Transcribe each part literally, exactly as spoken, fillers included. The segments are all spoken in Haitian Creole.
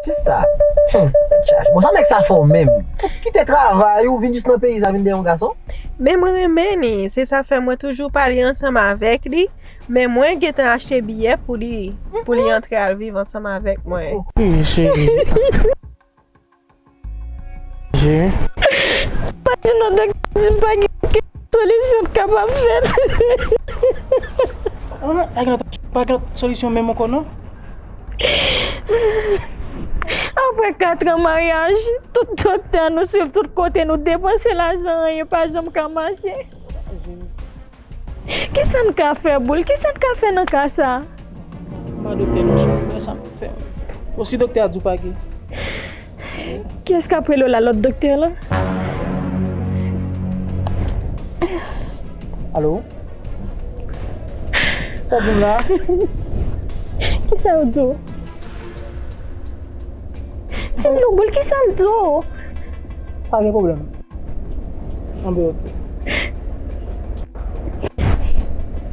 Sista, hmm, tèt chaje. Bon, sa nèg sa fè w menm? Ou kite travay ou vin jis nan peyi sa vin dèyè yon gason? Men mwen renmen li, se sa fè mwen toujou pale ansanm avèk li, men mwen gentan achte biyè pou li, pou li antre al viv ansanm avèk mwen. Wi, cheri. Cheri. Pa di non, doktè di m pa gen okenn solisyon k kapab fèt. Ah, pa gen lòt, pa gen lòt solisyon menm ankò non. Apre kat an maryaj, tout doktè nou swiv, tout kote nou depanse lajan, anyen pa janm ka mache. Kisa n ka fè, Boul? Kisa n ka fè nan ka sa? M pa doktè non, cheri, wè sa m fè. Osi doktè a di w pa gen. Kiyès k ap rele w la, lòt doktè lan? Alo? Sa w di m la? Kisa yo di w? Di m non, Boul, kisa l di w? Pa gen pwoblèm. Anben, oke.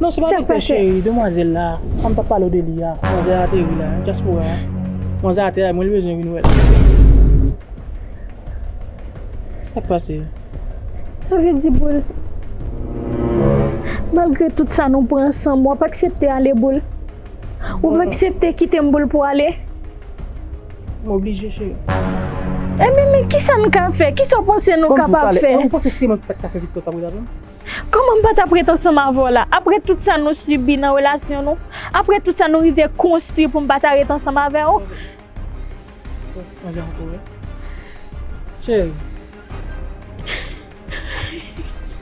Non, se pa doktè, cheri, demwazèl la, sa m t ap pale w de li a. Manzè a ateri la, dyaspora a. Manzè a ateri la, mwen li bezwen vin wè l. Sa k pase? Sa vle di, Boul, malgre tout sa nou pran ansanm, w ap aksepte ale, Boul? Ou p aksepte kite m, Boul, pou ale? M oblije, cheri. Ebyen, men kisa n ka fè? Kisa w panse nou kapab fè? Ou panse se mwen ki pa t ka fè pitit ou t ap ret avè m? Kòman m pa t ap ret ansanm avè w la? Apre tout sa nou sibi nan relasyon nou, apre tout sa nou rive konstwi pou m pa ta ret ansanm avè w? Anjan ankò, wi. Cheri.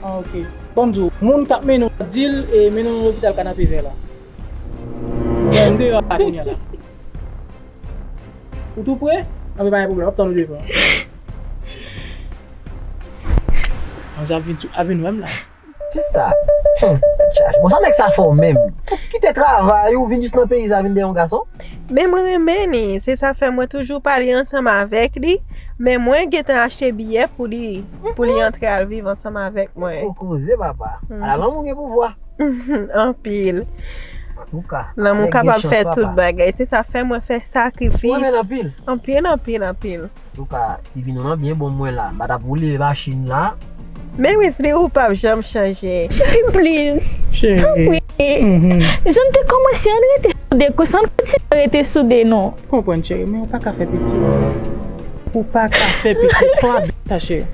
Ah, oke. Bon, m di w, moun k ap mennen w la, di l, e, mennen w nan lopital Kanapevè la. Bon, m deyò a kounye a la. Ou tou pre? Anben, pa gen pwoblèm, w ap tann ou devan. Anjan ap vin, ap vin wè m la. Sista, hmm, tèt chaje. Bon, sa nèg sa fè w menm? Ou kite travay ou vin jis nan peyi sa vin dèyè yon gason? Men mwen renmen li, se sa fè mwen toujou pale ansanm avèk li, men mwen gentan achte biyè pou li, pou li antre al viv ansanm avèk mwen. Ou koze, papa. Ala lanmou gen pouvwa. Anpil. Antouka, lanmou kapab fè tout bagay. Se sa fè mwen fè sakrifis. Ou renmen l anpil? Anpil, anpil, anpil. Antouka, Tivinou lan byen bon mwen la. M pa t ap woule machin la. Men Wesley, ou p ap janm chanje. Cheri, please. Cheri. Tanpri. Jan n te kòmanse, ann rete soude konsa, ann kontinye rete soude, non. Konprann, cheri, men ou pa ka fè pitit. Ou pa ka fè pitit. Fò w ap sa, cheri.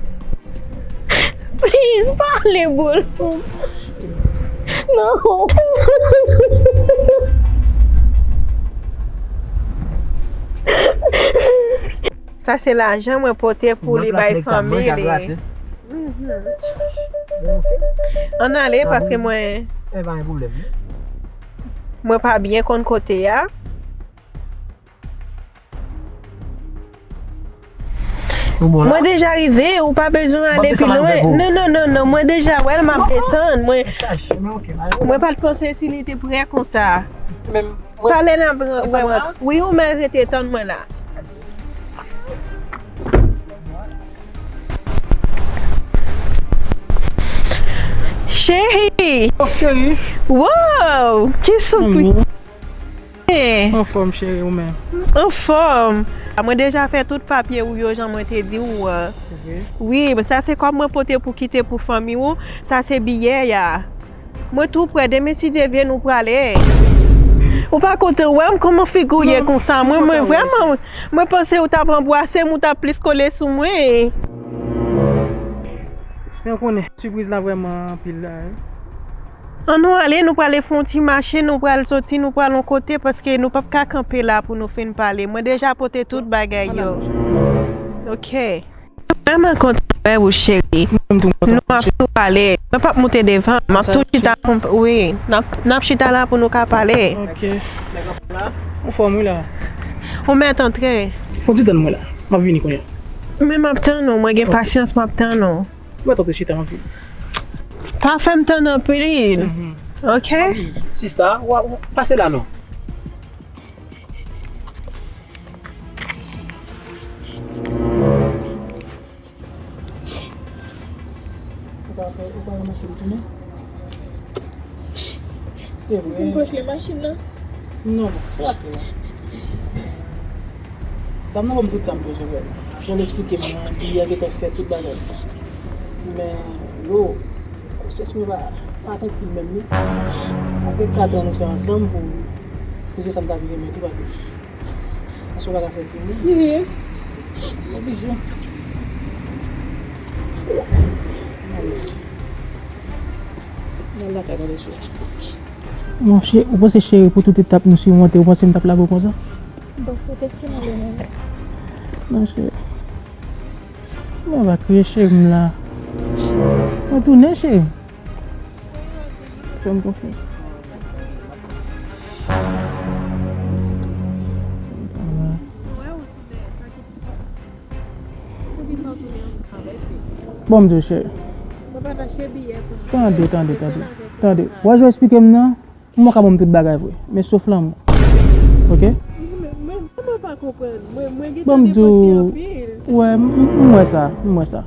Please, pale, Boul. Non. Sa se lajan mwen pote pou li bay fanmi li. Ann ale, paske mwen, mwen pa byen konn kote a. Mwen deja rive, ou pa bezwen ale pi lwen. Non, non, non, non, mwen deja wè l, m ap desann. Mwen, mwen pa t panse si li te prè konsa. Talè n ap wè, wè. Wi, ou mèt rete tann mwen la. Cheri! Oh, cheri! Wow! Ki sipriz! Anfòm, cheri, ou menm? Anfòm! Mwen deja fè tout papye ou yo, jan mwen te di ou an. Wi, sa se kòb mwen pote pou kite pou fanmi ou. Sa se biyè a. Mwen tou prè, demen si Dye vle nou prale. Ou pa kontan wè m kòman figi w ye konsa? Mwen, mwen vrèman, mwen panse ou t ap anbrase m, ou t ap plis kole sou mwen. Men w konnen, sipriz la vrèman anpil la, wi. Ann nou ale, nou prale fè yon ti mache, nou pral soti, nou pral yon kote, paske nou p ap ka kanpe la pou nou fin pale. Mwen deja pote tout bagay yo. Ok. Mwen vrèman kontan wè ou, cheri. Nou ap tou pale. Mwen p ap moute devan. M ap tou chita pou m, wi. N ap, n ap chita la pou nou ka pale. Ok. Ou fòm, wi, la. Ou mèt antre. Fon ti tann mwen la. M ap vini kounye a. Men m ap tann ou. Mwen gen pasyans, m ap tann ou. Ou mèt antre chita, m ap vini. Pa fè m tann anpil. Ok? Sista, w a, w a, pase la non. Ou pa fè, ou pa ranmase l tounen? Se vre. Ou pa kle machin nan? Non, non, se pa kle la. Dam nan ban m tout sa m bezwen, frè. Jan l eksplike m nan, biyè gentan fèt, tout bagay. Men, yo, konsyans mwen pa, pa trankil menm, non. Apre kat an nou fè ansanm pou, pou se sa m ta vin renmen tou, pa plis. Paske w pa ka fè timoun. Serye? Oblije. Al lakay, tande cheri. Monchè, ou panse cheri pou tout etap nou sirmonte, ou panse m t ap lage w konsa? Bon, si w te fin ale menm. Non, cheri. Mwen va kriye cheri m la. Mwen tounen cheri. Fè m konfyans. Bon, m di w, cheri. Tande, tande, tande. Tande. Wè jan w eksplike m nan? M pa ka ban m tout bagay vre. Men sof lanmou. Oke? Mwen, mwen vrèman pa konprann. Mwen, mwen gentan depanse anpil. Wè, m, m, m wè sa. M wè sa.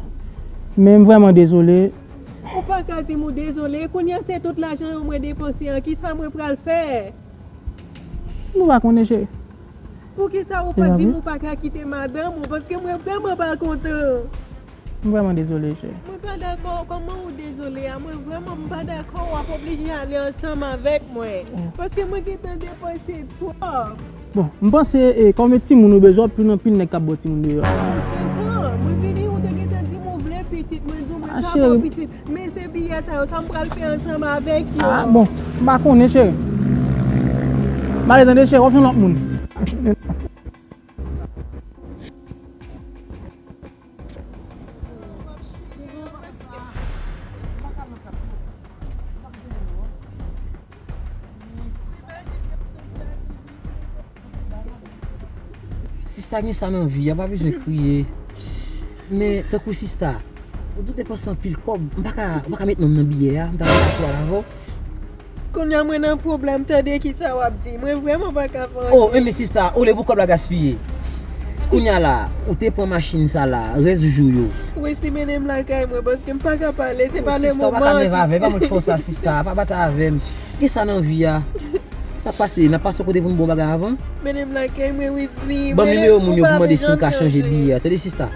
Men m vrèman dezole. Ou pa ka di m ou dezole. Kounye a se tout lajan yo mwen depanse an. Kisa mwen pral fè? Nou pa konnen, cheri. Poukisa ou pa di m ou pa ka kite madanm ou? Paske mwen vrèman pa kontan. M vrèman dezole, cheri. Mwen pa dakò. Kòman ou dezole a? Mwen vrèman m pa dakò w ap oblije ale ansanm avèk mwen. Paske mwen gentan depanse twòp. Bon, m panse, e, kòm e timoun ou bezwen, w ap jwenn anpil nèg k ap ba w timoun deyò. Mwen vini, ou te gentan di m ou vle pitit, mwen di w mwen ka ba w pitit. Men se biyè sa yo, sa m pral fè ansanm avèk yo? Ah, bon, m pa konnen, cheri. M ale tande, cheri, w ap jwenn lòt moun. Sista gen sa nan vi a, pa bezwen kriye. Men, tankou sista, ou tou depanse anpil kòb. M pa ka, ou pa ka met non m nan biyè a, m ta dakò avè w. Kounye a mwen nan pwoblèm, tande kisa w ap di. Mwen vrèman pa ka fè anyen. Oh, men sista, olye pou kòb la gaspiye. Kounye a la, ou te pran machin sa la, rès jou yo. Wesley mennen m lakay mwen, paske m pa ka pale, se pa le moman. Sista, ou pa ka nève avè m, pa mwen k fè w sa, sista, pa batay avè m. Gen sa nan vi a. Sa pase, n ap pase yon kote pou n bon bagay avan. Mennen m lakay mwen, Wesley. Ban m nimewo moun yo pou mande si m ka chanje biyè a. Tande, sista.